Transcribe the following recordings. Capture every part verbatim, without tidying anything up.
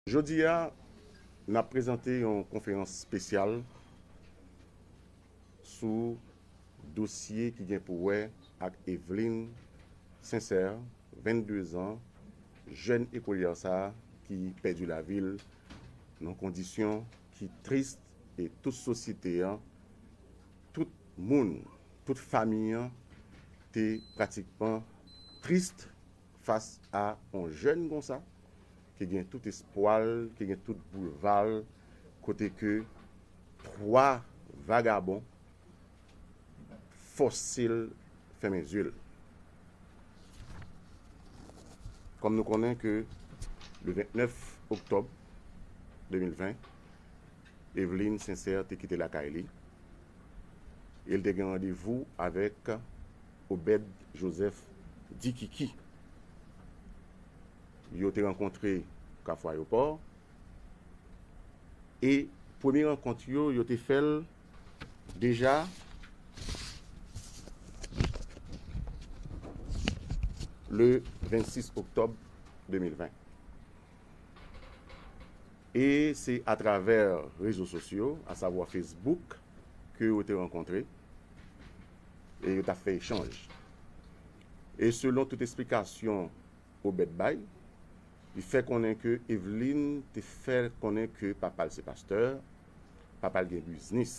Jodi a, n ap prezante yon konferans espesyal sou dosye ki gen pou wè ak Eveline Sincère, venndezan, jèn ekolyè sa a ki pèdi lavi l nan kondisyon ki tris e tout sosyete an, tout moun, tout fanmi an te pratikman tris fas a yon jèn konsa ki gen tout espwa l, ki gen tout boulva l, kote ke twa vagabon fòse l fèmen zye l. Kòm nou konnen ke le vennèf oktòb de mil ven, Eveline Sincère te kite lakay li e l te gen randevou avèk Obed Joseph Dikiki. Yo te rankontre Kafou Ayewopò e premye rankont yo, yo te fè l deja le vennsis oktòb de mil ven. E se atravè rezo sosyo, asavwa Facebook, ke yo te rankontre e yo t ap fè echanj. E selon tout esplikasyon Obed bay, li fè konnen ke Eveline te fè konnen ke papa l se pastè, papa l gen biznis.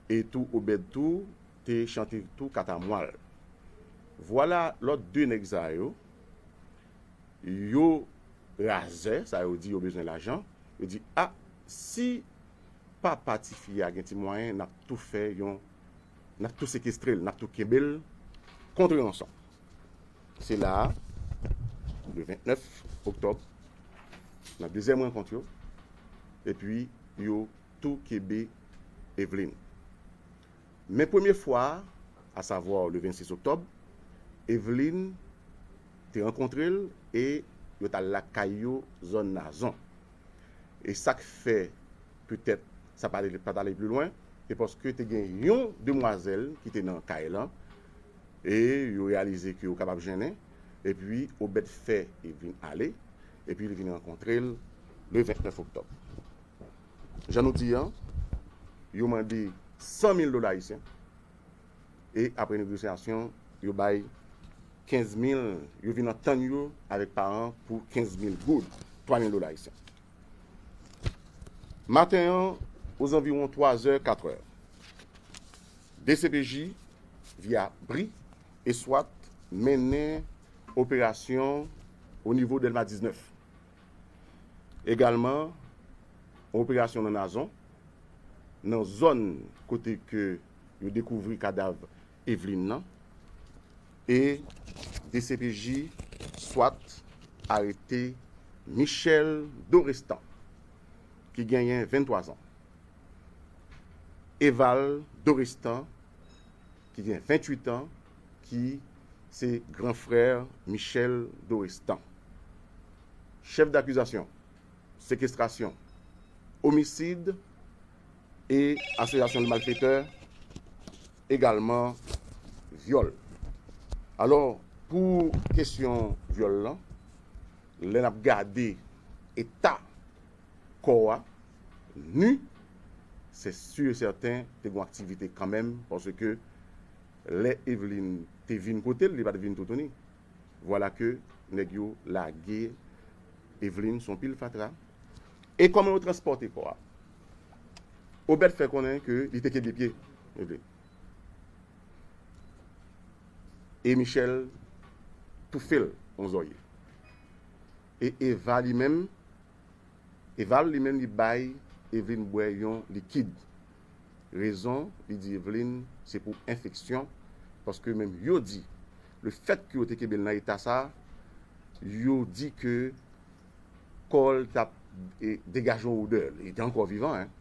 E tou Obed tou te chante tou katamwa l. Vwala lòt de nèg sa yo, yo razè, sa yo di yo bezwen lajan, yo di, a, si papa tifi a gen ti mwayen, n ap tou fè yon, n ap tou sekestre l, n ap tou kenbe l kont ranson. Se la a, le vennèf oktòb, nan dezyèm rankont yo, epi yo tou kenbe Eveline. Men premye fwa a, asavwa le vennsis oktòb, Eveline te rankontre l e yo t al lakay yo, zòn Nazon. E sa k fè petèt sa pa t ale, pa t ale pli lwen, se paske te gen yon demwazèl ki te nan kay lan, e yo reyalize ke yo kapab jennen, epi Obed fè Eveline ale, epi li vin rankontre l le vennèf oktòb. Jan nou di an, yo mande san mil dola ayisyen, e apre negosyasyon, yo bay kenz mil, yo vin antann yo avèk paran pou kenz mil goud, twa mil dola ayisyen. Maten an, ozanviwon twa zè, kat è, D C P J, via bri e swat, mennen operasyon o nivo Dèlma diznèf. Egalman, yon operasyon nan Nazon, nan zòn kote ke yo dekouvri kadav Eveline nan, e D C P J swat arete Michel Dorestan, ki genyen venntwa zan. Eval Dorestan, ki gen venntuit an, ki se gran frè Michel Dorestan. Chèf dakizasyon, sekestrasyon, omisid e asosyasyon de malfetè, egalman vyòl. Alò, pou kesyon vyòl lan, lè n ap gade eta kò a, ni, se si e sèten te gen aktivite kanmenm, paske lè Eveline te vin kote l, li pa t vin toutouni. Vwala ke nèg yo lage Eveline sou yon pil fatra. E kòman yo transpòte kò a? Obed fè konnen ke li te kenbe pye Eveline. E Michel toufe l yon zòrye. E Eva li menm, Eval li menm li bay Eveline bwè yon likid. Rezon, li di Eveline, se pou enfeksyon, paske menm yo di, lefètke yo te kenbe l nan eta sa, yo di ke kò l t ap, e, degaje yon odè, li te ankò vivan, en.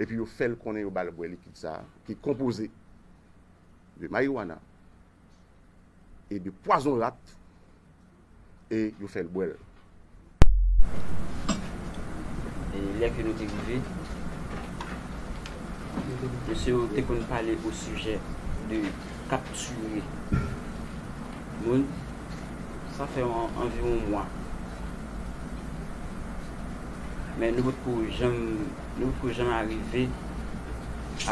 Epi yo fè l konnen yo ba l bwè likid sa, ki konpoze de mariwana e de pwazon rat, e yo fè l bwè l. E lè ke nou te rive, mesye yo te konn pale o sijè de kaptire moun. Sa fè an, anviwon mwa. Men nou potko janm, nou potko janm arive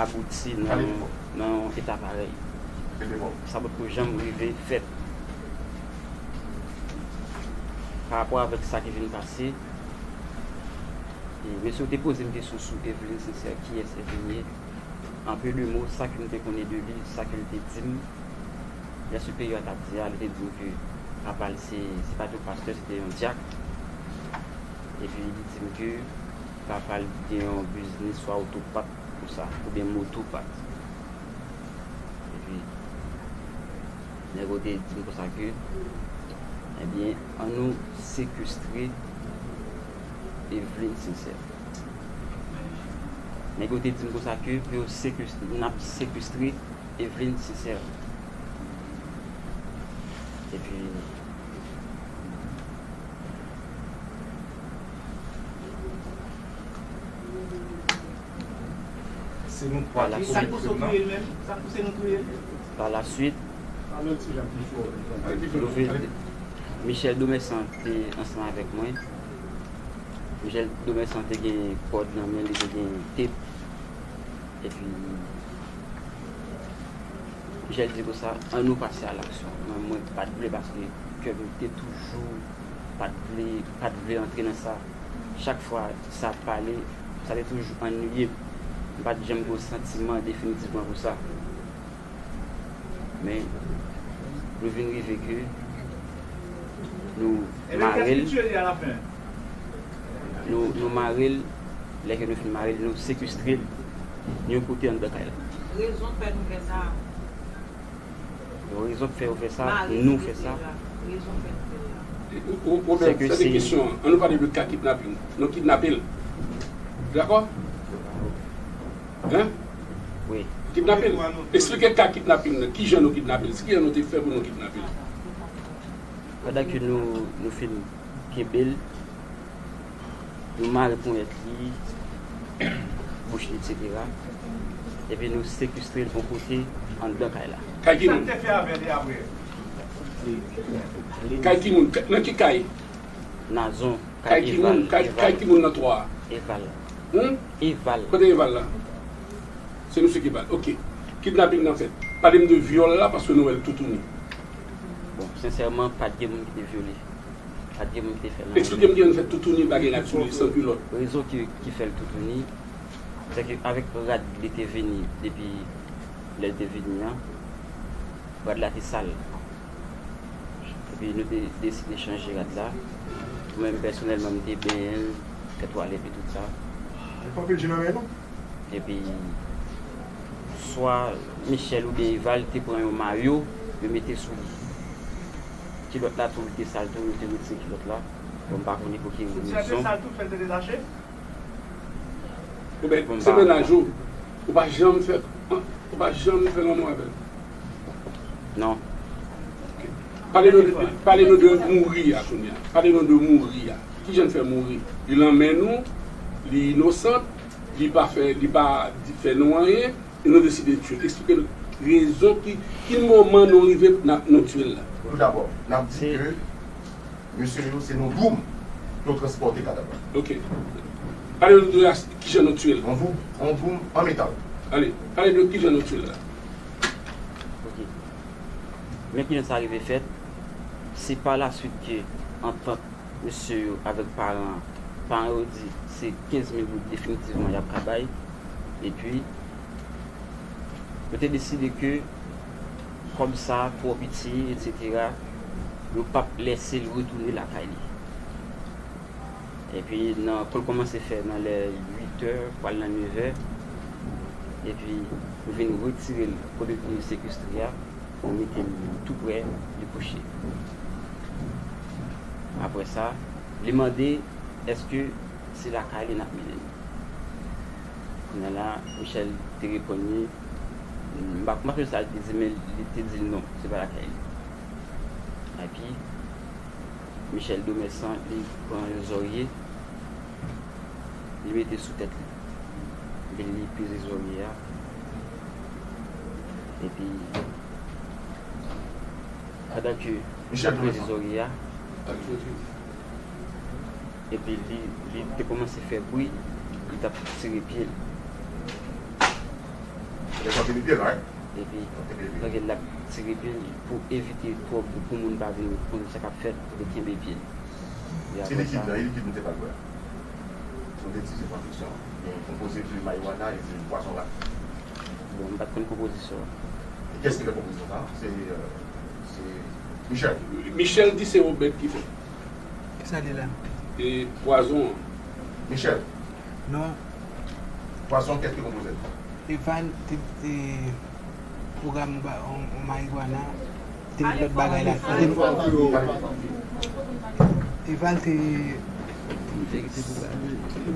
abouti nan, nan yon eta parèy. Sa potko janm rive fèt. Pa rapò avèk sa ki vin pase, e, mesye yo te poze m kesyon sou Eveline Sincère, kiyès Eveline ye. An peu de mots, sa ke m te konnen de li, sa ke l te di m, lè siperyè a t ap di a, li te di m ke papa l se, se pa t yon pastè, se te yon dyak. Epi li di m ke papa l gen yon biznis swa otopat konsa, oubyen motopat. Epi nèg yo te di m konsa ke, ebyen, ann nou sekestre Eveline Sincère. Nèg yo te di m konsa ke pou yo sekestre, n ap sekestre Eveline Sincère. Epi, se nou twa ki komèt krim nan. Sa k pouse nou touye l menm? Sa k pouse nou touye l? Pa la suite, nou vin, Michel Domersan te ansanm avèk mwen. Michel Domersan te gen kòd nan men li, te gen tep. Epi, Michel di konsa, ann nou pase a laksyon. Mwen, mwen pa t vle paske kè m te toujou pa t vle, pa t vle antre nan sa. Chak fwa sa ap pale, sa te toujou annuiye m. M pa t janm gen yon santiman definitivman pou sa. Men, nou vin rive ke nou mare l. Nou, nou mare l, lè ke nou fin mare l, nou sekestre l yon kote anndan kay la. Rezon k fè nou fè sa. Rezon k fè yo fè sa, nou fè sa. Rezon k fè nou fè sa. Ou, ou, ou, se ke se kesyon an. Ann nou pale de ka kidnaping. Nou kidnape l. Dakò? Hein? Wi. Kidnape l. Eksplike ka kidnaping nan. Kijan nou kidnape l? Kijan nou te fè pou nou kidnape l? Pandan ke nou, nou fin kenbe l, nou mare ponyèt li, bouch li, etsetera. Epi nou sekestre l yon kote anndan kay la. Kay ki moun? Sa k te fè avè li apre? Kay ki moun? Nan ki kay? Nazon. Kay ki moun? Kay, kay ki moun nan twa a? Eval. Hmm? Eval. Kote Eval la? Se misye ki ba l. Ok. Kidnaping nan fèt. Pale m de vyòl la, paske nou wè l toutouni. Bon, sensèman, pa t gen moun ki te vyole. Pa t gen moun ki te fè l anyen. Eksplike m kijan l fèt toutouni, pa gen rad sou li, san kilòt. Rezon ki, ki fè l toutouni, se ke avèk rad li te vini, depi lè l te vini an, rad la te sal. Epi nou te deside chanje rad la. Mwen menm pèsonèlman, m te benyen l, fè twalèt li, tout sa. Li pa anpil je nan men nou. Epi, swa Michel oubyen Eval te pran yon mayo, yo mete sou li. Kilòt la tou, li te sal tou, yo te retire kilòt la. Bon, m pa konnen pou ki rezon. Tout sa te sal, tout fè l te detache? Ou ben, se mennaj ou. Ou pa janm fè, ou pa janm fè lanmou avè l? Non. Ok. Pale nou de, pale nou de mouri a kounye a. Pale nou de mouri a. Kijan l fè mouri? Li nan men nou, li inosan, li pa fè, li pa di, fè nou anyen, e nou deside tiye l. Eksplike nou rezon ki, ki moman nou rive n ap, nou tiye l la. Toudabò, n ap di ke mesye yo, se nan dwoum yo transpòte kadav la. Ok. Pale nou de kijan nou tiye l. Yon dwoum, yon dwoum an metal. Ale, pale de kijan nou tiye l la. Ok. Men kijan sa rive fèt, se pa la suite ke antant mesye yo avèk paran, paran yo di se kenz mil goud definitivman y ap ka bay. Epi, yo te deside ke kòb sa twò piti, etsetera, yo p ap lèse l retounen lakay li. Epi, nan, pou l kòmanse fè nan lè uit è, pral nan nèf è. Epi, nou vin retire l kote nou te sekestre a, nou mete l tou prè li kouche. Apre sa, li mande èske se lakay li n ap mennen l. Kounye a la, Michel te reponn li, m pa, m pa sonje sa li te di, men li te di l non, se pa lakay li. Epi, Michel Domersan, li pran yon zòrye, li mete sou tèt li. Epi li peze zòrye a. Epi, pandan ke l ap peze zòrye a, Epi li, li te kòmanse fè bri, li t ap tire pye l. Li t ap tire pye l, right? Epi, donk, l ap tire pye l pou evite twòp, pou moun pa vin konn sa k ap fèt, pou te kenbe pye l. E apre sa, se likid la, e likid nou te pral bwè a. Se yon ti sitwansyon konpoze de marijuana e de pwazon rat. Bon, m pa t konn konpozisyon an. E kiyès ki fè konpozisyon sa a? Se, euh, se Michel. Michel di se Obed ki fè. Kisa li la? E pwazon an. Michel. Non. Pwazon, kiyès ki konpoze l? Eval te, te pwogram ba, on, on marijuana. Te met lòt bagay la. Eval te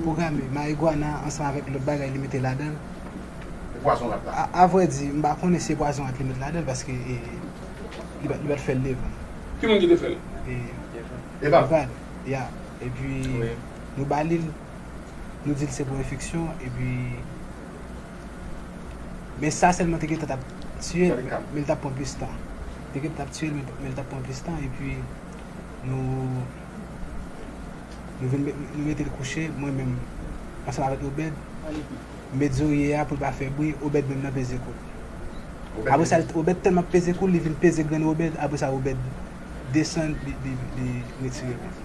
pwograme marijuana ansanm avèk lòt bagay li mete ladan l. E pwazon rat la? A, a vrè di, m pa konnen si e pwazon rat li met ladan l paske, e, li pa, li pa t fè l devan. Ki moun ki te fè l? E, Eval. Eval, ya. Epi, nou ba li l, nou di l se pou enfeksyon, epi, men sa sèlman te gentan t ap tiye l, men, men l t ap pran plis tan. Te gentan t ap tiye l, men, men l t ap pran plis tan, epi nou, nou vin met, nou mete l kouche, mwen menm, ansanm avèk Obed, m met zorye a pou l pa fè bri, Obed menm nan peze kou l. Apre sa, Obed tèlman ap peze kou l, li vin peze grenn Obed, apre sa, Obed desann, li, li, li retire l.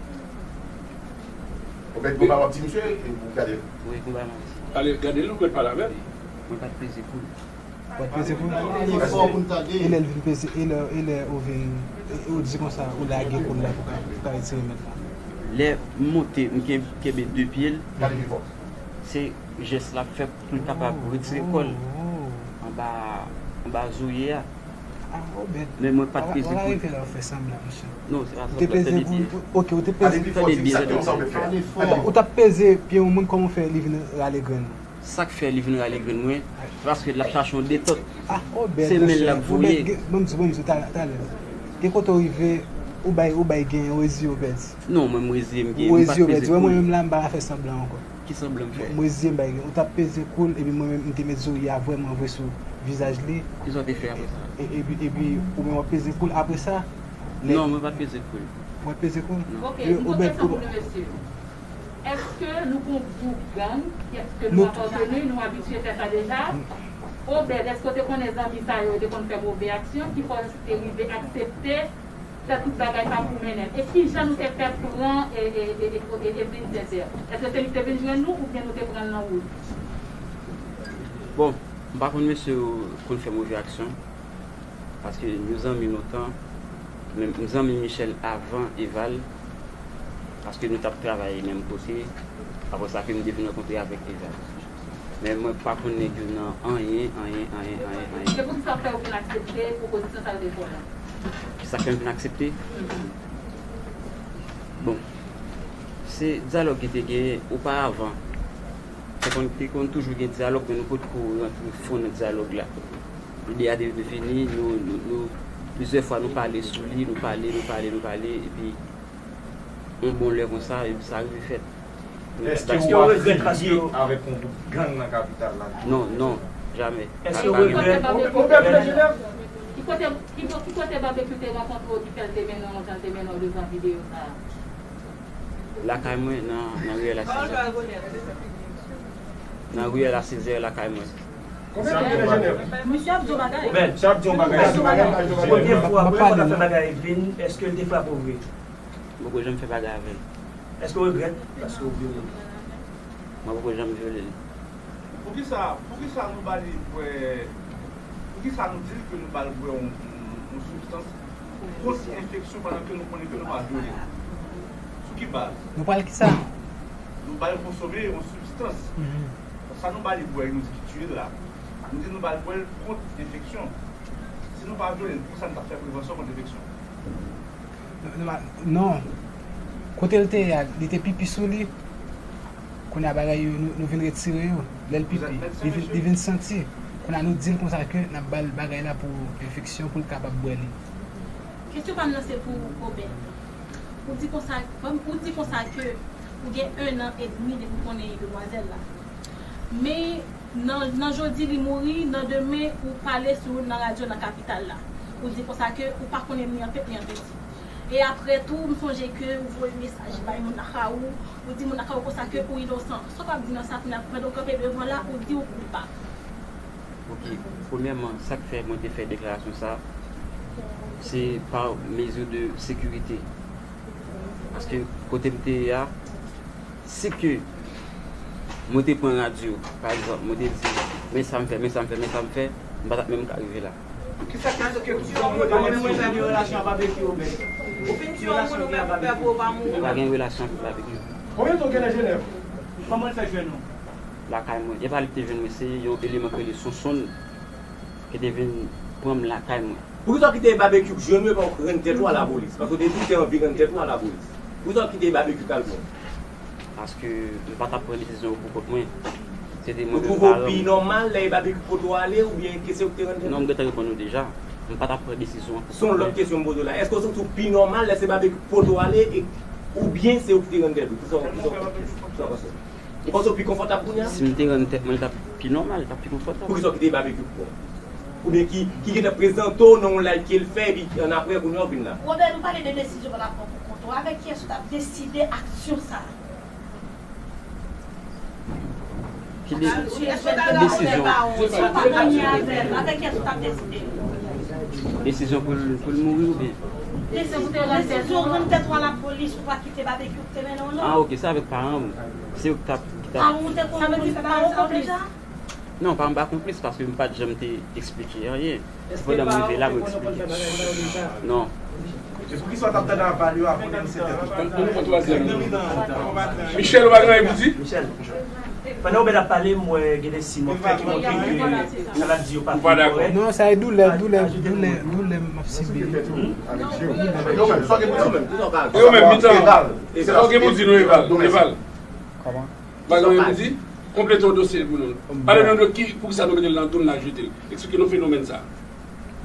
Obed, gon bagay w ap di misye, e ou gade l. Wi, gon bagay m ap di. Ale, gade l, ou mèt pale avè l. Mwen pa t peze kou l. Ou pa t peze kou l? E lè l vin peze, e lè, e lè ou vin, e, e ou di konsa, ou lage kou l la pou ka, pou ka retire mèt la. Lè m monte, m ken-, kenbe de pye l, se jès la k fè pou l kapab retire kò l anba, anba zorye a. Ah, Obed. Men mwen pa t peze kou l. Ou pa rive la, ou fè sanblan, mesye. Non, se pa sanblan, tande byen. Ok, ou te peze. Tande byen, tande byen. Ou t ap peze pye yon moun, kòman w fè li vin rale grenn ou? Sa k fè li vin rale grenn mwen, se paske l ap chache yon detant. Ah, Obed, se men l l ap voye. Ban m di, ban m di, talè, talè. Gen kote w rive, ou bay, ou bay gen, ou reziye, Obed. Non, mwen, m reziye, m gen, m pa t peze kou l. Ou reziye, Obed. Wè, mwen menm la, m pa ka fè sanblan ankò. Ki sanblan m fè? M reziye, m bay gen. Ou t ap peze kou l, epi mwen menm, m te met zorye a vrèman vre sou vizaj li. Kisa w te fè apre sa? E, epi, epi, ou menm w ap peze kou l. Apre sa, lè... Non, mwen pa t peze kou l. Ou pa t peze kou l? Non. Ok, yon kesyon pou nou, mesye. Èske nou gon gwoup gang? Èske nou apateni? Nou abitye fè sa deja? Obed, èske w te konnen zanmi sa yo, yo te konn fè move aksyon? Ki fè w te rive aksepte fè tout bagay sa pou mennen l? E kijan nou te fè pran e, e, e, e, e, Evelyne Sincère? Èske se li ki te vin jwenn nou oubyen nou te pran l nan wout? Bon, m pa konn mesye yo konn fè move aksyon. Paske nou zanmi lontan, men m zanmi Michel avan Eval, paske nou t ap travay menm kote, apre sa ke m te vin rankontre avèk Eval. Men mwen pa konn nèg yo nan anyen, anyen, anyen, anyen, anyen. Se pou sa fè ou vin aksepte pwopozisyon sa yo te fè w la? Kisa k fè m vin aksepte? Bon, se dyalòg ki te genyen oparavan. Te konn, te konn toujou gen dyalòg, men nou potko rantre fon nan dyalòg la. Lide a te vini, nou, nou, nou, plizyè fwa nou pale sou li, nou pale, nou pale, nou pale, epi yon bon lè konsa, epi sa rive fèt. Èske w ap fini avèk yon gwoup gang nan kapital la? Non, non, jamè. Èske w regrèt? Ki kote, ki kote, ki kote Babekyou te rankontre w ki fè l te mennen w jan l te mennen w devan videyo sa a? Lakay mwen, nan, nan riyèl a Sezè. Nan riyèl a Sezè, lakay mwen. Misye ap di yon bagay. Misye ap di yon bagay. Premye fwa, premye fwa w ta fè bagay Evelyne, èske l te frape w vre? M poko janm fè bagay avè l. Èske w regrèt paske w vyole l? Mwen poko janm vyole l. Poukisa, poukisa nou ba li bwè, poukisa nou di l ke nou ba l bwè yon, yon, yon sibstans kont enfeksyon pandan ke nou konnen ke nou pa vyole l? Sou ki baz? Nou ba l kisa? Nou ba l konsome yon sibstans. Mhm. Sa nou ba li bwè, nou di ki tiye l la. Nou di nou ba l bwè l kont enfeksyon. Si nou pa vyole l, poukisa nou t ap fè prevansyon kont enfeksyon? Non, non, non. Kote l te ye a, li te pipi sou li. Kounye a bagay yo, nou, nou vin retire yo. Lè l pipi, li vin, li vin santi. Kounye a nou di l konsa ke n ap ba l bagay la pou enfeksyon, pou l kapab bwè li. Kesyon pa m nan se pou Obed. Ou di konsa, ou di konsa ke ou gen en an edmi depi w konnen demwazèl la. Men, Nan, nan jodi li mouri, nan demen ou pale sou nan radyo nan kapital la. Ou di konsa ke ou pa konnen ni an tèt ni an peti. E apre tou, m sonje ke ou voye mesaj bay moun lakay ou, ou di moun lakay ou konsa ke ou inosan. Sa w ap di nan sa kounye a, pandan w kanpe devan la, ou di ou koupab. Ok, premyèman, sa k fè mwen te fè deklarasyon sa, se pa mezi de sekirite. Paske kote m te ye a, si ke mwen te pran radyo, pa egzanp, mwen te di, men sa m fè, men sa m fè, men sa m fè, m pa t ap menm ka rive la. Kisa k fè ke ou te gen relasyon ak Babekyou, Obed? Ou fin tiye yon moun ou menm ou pè pou ou pa mouri. M pa gen relasyon ak Babekyou. Konbyen tan ou gen nan Jenèv? Kòman l fè jwenn ou? Lakay mwen. E pa li ki te jwenn mwen, se yon eleman ki rele Sonsonn ki te vin pran m lakay mwen. Poukisa w kite Babekyou k jwenn ou epi w rann tèt ou a lapolis? Paske w te di w te anvi rann tèt ou a lapolis. Poukisa w kite Babekyou k al pran w? Paske m pa t ap pran desizyon yo pou kont mwen. Se te mwen menm paran m. Ou twouve w pi nòmal lè e Babekyou k pote w ale oubyen ke se ou ki te rann tèt ou? Non, m gentan reponn ou deja. M pa t ap pran desizyon an pou kont mwen. Se yon lòt kesyon m poze w la. Èske w santi w pi nòmal lè se Babekyou k pote w ale e oubyen se ou ki te rann tèt ou? Kisa w kisa w kisa w panse? Ou panse w pi konfòtab kounye a? Si m te rann tèt mwen, li t ap pi nòmal, li t ap pi konfòtab. Poukisa w kite Babekyou pran w? Oubyen ki ki gentan prezante w nan yon live ke l fè epi annapre kounye a w vin la? Robert, nou pale de desizyon w t ap pran pou kont ou. Avèk kiyès ou t ap deside aksyon sa a? Ki de, desizyon. Si w pa manyen avè l, avèk kiyès ou t ap deside? Desizyon pou l pou l mouri oubyen? Desizyon pou w rann tèt ou a lapolis, ou pa kite Babekyou ki te mennen w non. Ah ok, se avèk paran m. Se yo ki t ap ki t ap. Paran w te konn konn paran w konplis? Non, paran m pa konplis paske m pa t janm te eksplike anyen. Se pandan m rive la mwen eksplike. Non. Poukisa w t ap tande aval yo a konnen m se tèt ou? Michel, ou pa gen anyen pou di? Michel, pandan Obed ap pale, m wè gen de siy montre ki montre ke sa l ap di yo pa fin kòrèk. Non, sa e doulè, doulè, doulè, doulè m ap sibi. Yo menm, mitan. Sa w gen pou di nou, Eval? Eval. Kòman? Bagay yo di, konplete yon dosye pou nou. Pale nou de ki, poukisa nou mete l nan doum n al jete l. Eksplike nou fenomèn sa.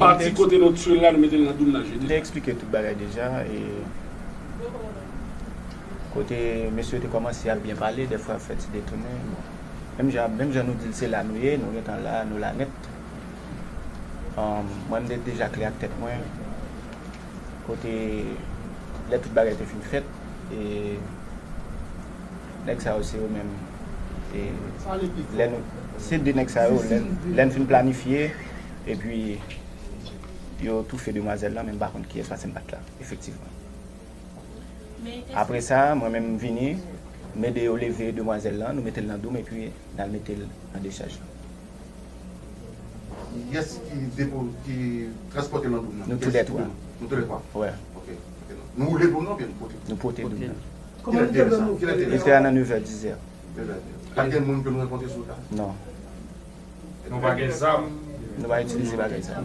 Pati kote nou tchwe l la, nou mete l nan doum n al jete l. M te eksplike tout bagay deja. E kote mesye yo te kòmanse ap byen pale, dèfwa ap fè ti detounen. Bon. Menm jan, menm jan nou di l se la nou ye, nou gentan la, nou la nèt. Mwen, m te deja klè ak tèt mwen. Kote lè tout bagay te fin fèt, e nèg sa yo se yo menm. E lè nou, se de nèg sa yo, lè, lè n fin planifye, epi yo toufe demwazèl lan, men m pa konn kiyès paske m pa t la, efektivman. Apre sa, mwen menm m vini, m ede yo leve demwazèl lan, nou mete l nan dou m, epi n al mete l nan dechaj lan. Kiyès ki depo, ki transpòte l nan doum nan? Nou toulètwa. Nou toulètwa? Wè. Ok. Nou woule doum nan oubyen nou pote? Nou pote doum nan. Kilè te ye sa? Kilè te ye sa? Li fè a nan nevè, dizè. Nevè, dizè. Pa t gen moun ke nou rankontre sou wout la? Non. Nou pa gen zam? Nou pa itilize bagay sa.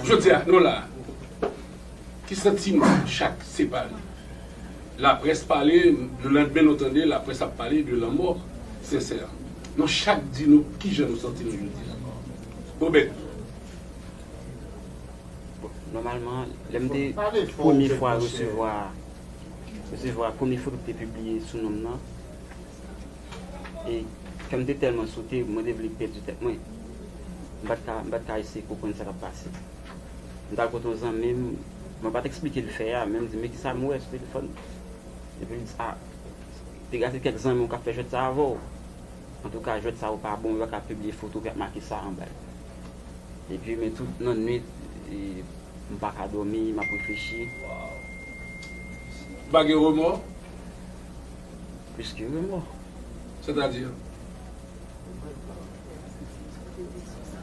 Jodi a, nou la. Ki santiman chak separe? Laprès pale, lelandmen nou tande laprès ap pale de lanmò Sensè. Nou chak di nou kijan nou santi nou jodi a. Obed. Bon, nòmalman, lè m te premye fwa resevwa resevwa premye foto ki te pibliye sou non m nan, e kè m te tèlman sote, mwen te vle pèdi tèt mwen. M pa t ka, m pa t ka eseye konprann sa k ap pase. M t al kote yon zanmi m, mwen pa t eksplike l fè a, men m di, men kisa m wè sou telefòn? Epi l di, a, te gen kèk zanmi w k ap fè jwèt sa avè w. Antouka, jwèt sa yo pa bon, yo pa ka pibliye foto ki ap make sa anba l. Epi, men tout nan nwit, e, m pa ka dòmi, m ap reflechi. Ou pa gen remò? Plis ke remò. Sètadi?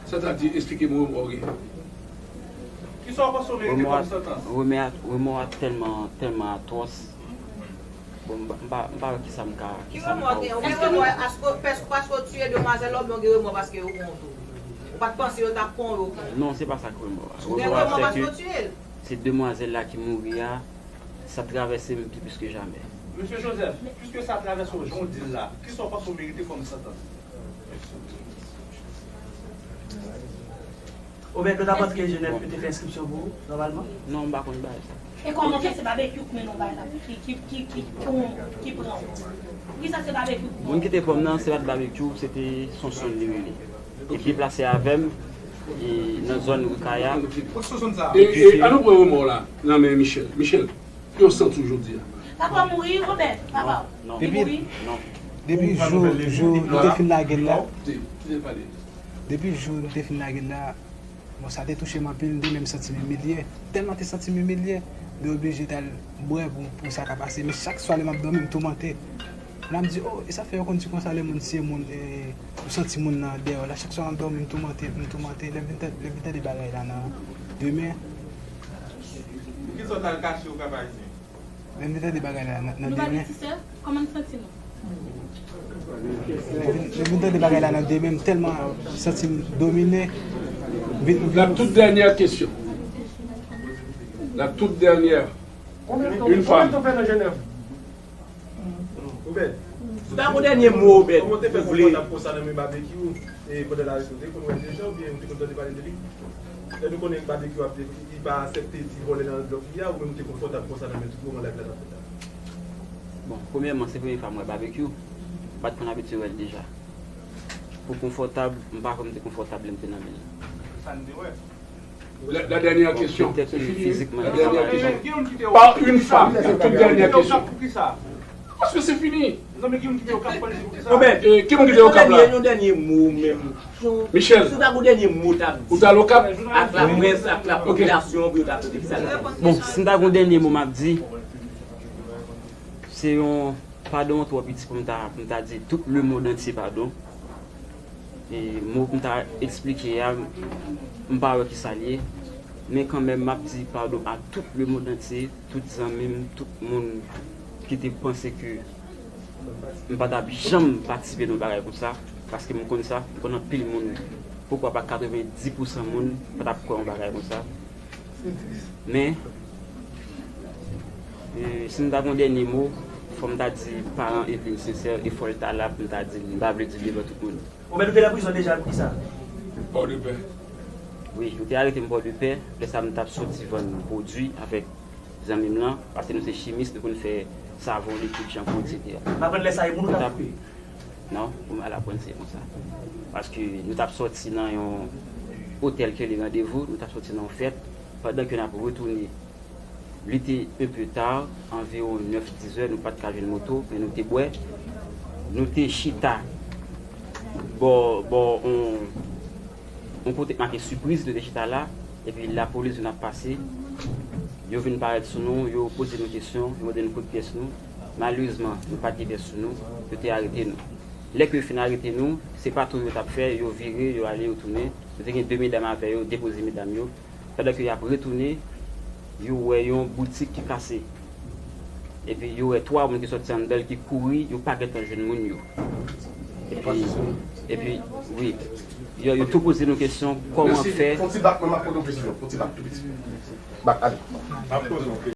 Sètadi, esplike m remò w gen. Kisa w panse w merite kòm santans? Remò a, remò a tèlman, tèlman atwòs. Bon, m pa, m pa, m pa wè kisa m ka, kisa m ka ofri. Èske w gen remò paske w tiye demwazèl la oubyen w gen remò paske yo pran w tou? Ou pa t panse yo t ap pran w, yo pran w? Non, se pa sa k remò a. Remò a se ke se demwazèl la ki mouri a, sa travèse m pi plis ke jamè. Mesye Joseph, piske sa travèse w jan w di l la, kisa w panse w merite kòm santans? Obed, yo t ap antre Jenèv pou te fè enskripsyon pou ou, nòmalman? Non, m pa konn bagay sa. E kòman ke se Babekyou k mennen w bay la, ki, ki, ki, ki, ki, ki pran w? Poukisa se Babekyou k pran w? Moun ki te pran m nan, se pa t Babekyou, se te Sonsonn li rele. Li deplase avè m, e, nan zòn Rikaya. E, e, ann nou pran remò w la nan men Michel. Michel, Kòman w santi w jodi a? Papa mouri, Robert, papa. Non. Li Depi, mouri. Non. Depi Ou pa jou, nouvèl jou li nou la? te fin lage l la, Non, te, te pale. Depi jou nou te fin lage l la, bon, sa te touche m anpil, m te menm santi m imilye. Tèlman te santi m imilye, m te oblije t al bwè pou, pou sa ka pase. Men chak swa lè m ap dòmi, m toumante. Lè m di, oh, e sa fè yo konn di konsa lè moun tiye moun, e, ou santi moun nan dèyè w la. Chak swa m ap dòmi, m toumante, m toumante. Lè m vin tande, lè m vin tande bagay la nan demen. Poukisa w t al kache ou Kap Ayisyen? Lè m vin tande bagay la nan, nan Nou pa demen. gen ti sè? Kòman n santi nou? Lè m vin, lè m vin tande bagay la nan demen, m tèlman santi m domine. M vin, m vin La toute dernière question. La toute dernière. Une femme. Robert, si w ta gon dènye mo, Robert, kòman w te fè ou vle konfòtab konsa nan men Babekyou, e pandan l arete w, te konn wè l deja oubyen ou te konn tande pale de li? Lè nou konnen Babekyou ap di li pa aksepte ti vòlè nan lòt li a, ou menm ou te konfòtab konsa nan men tout moman live la t ap fèt la? Bon, premyèman, se premye fwa m wè Babekyou. M pa t konn abitye wè l deja. Pou konfòtab, m pa kwè m te konfòtab lè m te nan men l. Sa n te wè. La, la dernière Bon, question, petèt c'est ke fini, hein? fizikman, La li pa dernière pare. question. Par une femme, la toute dernière question. Paske se fini. Bon, men, Eh, ki moun ki te Okap la? Yon dènye mo menm. Michel, Si w ta gon dènye mo w t ap ou di t al Okap? ak laprès, ak Ok. lapopilasyon, pou yo ta tande sa. Bon, si m ta gon dènye mo m ap di, se yon padon twò piti pou m ta, pou m ta di tout lemonn antye padon. E mo pou m ta eksplike a, m pa wè kisa l ye. Men kanmenm, m ap di padon a tout lemonn antye, tout zanmi m, tout moun ki te panse ke m pa t ap janm patisipe nan yon bagay konsa, paske m konn sa, m konn anpil moun, poukwa pa katrevenndis pousan moun pa t ap kwè yon bagay konsa. Men, e, si m ta gon dènye mo, fò m ta di paran Eveline sensè, e fò l ta la pou m ta di l, m pa vle di l devan tout moun. Ou mèt ou te nan prizon deja pou kisa? Pòdepè. Wi, yo te arete m Pòdepè, lè sa m t ap soti vann pwodui avèk zanmi m lan, paske nou se chimis, nou konn fè savon, likid, chanpou, et cetera. M aprann lè sa e moun ou t ap koupe? Non, pou m al aprann se konsa. Paske nou t ap sòti nan yon otèl ki rele Randevou, nou t ap sòti nan yon fèt, pandan ke n ap retounen, li te un peu tard, anviwon nèf, dis zè, nou pa t ka jwenn moto, men nou te bwè. Nou te chita bò, bò, on, on kote k make sipriz, nou te chita la, epi lapolis vin ap pase. Yo vin parèt sou nou, yo poze nou kesyon, yo mande nou kote pyès nou. Malerezman, nou pa t gen pyès sou nou, yo te arete nou. Lè ke yo fin arete nou, se pa tou yo t ap fè, yo vire, yo ale, yo tounen. Nou te gen de medam avè yo, depoze medam yo. Pandan ke y ap retounen, yo wè yon boutik ki kase. Epi yo wè twa moun ki sòti anndan l ki kouri, yo pa gentan jwenn moun yo. Epi, epi, wi. Yo, yo tou poze nou kesyon, kòman fè. Fon ti bak, mwen m ap poze yon kesyon. Fon ti bak tou piti. Bak, ale.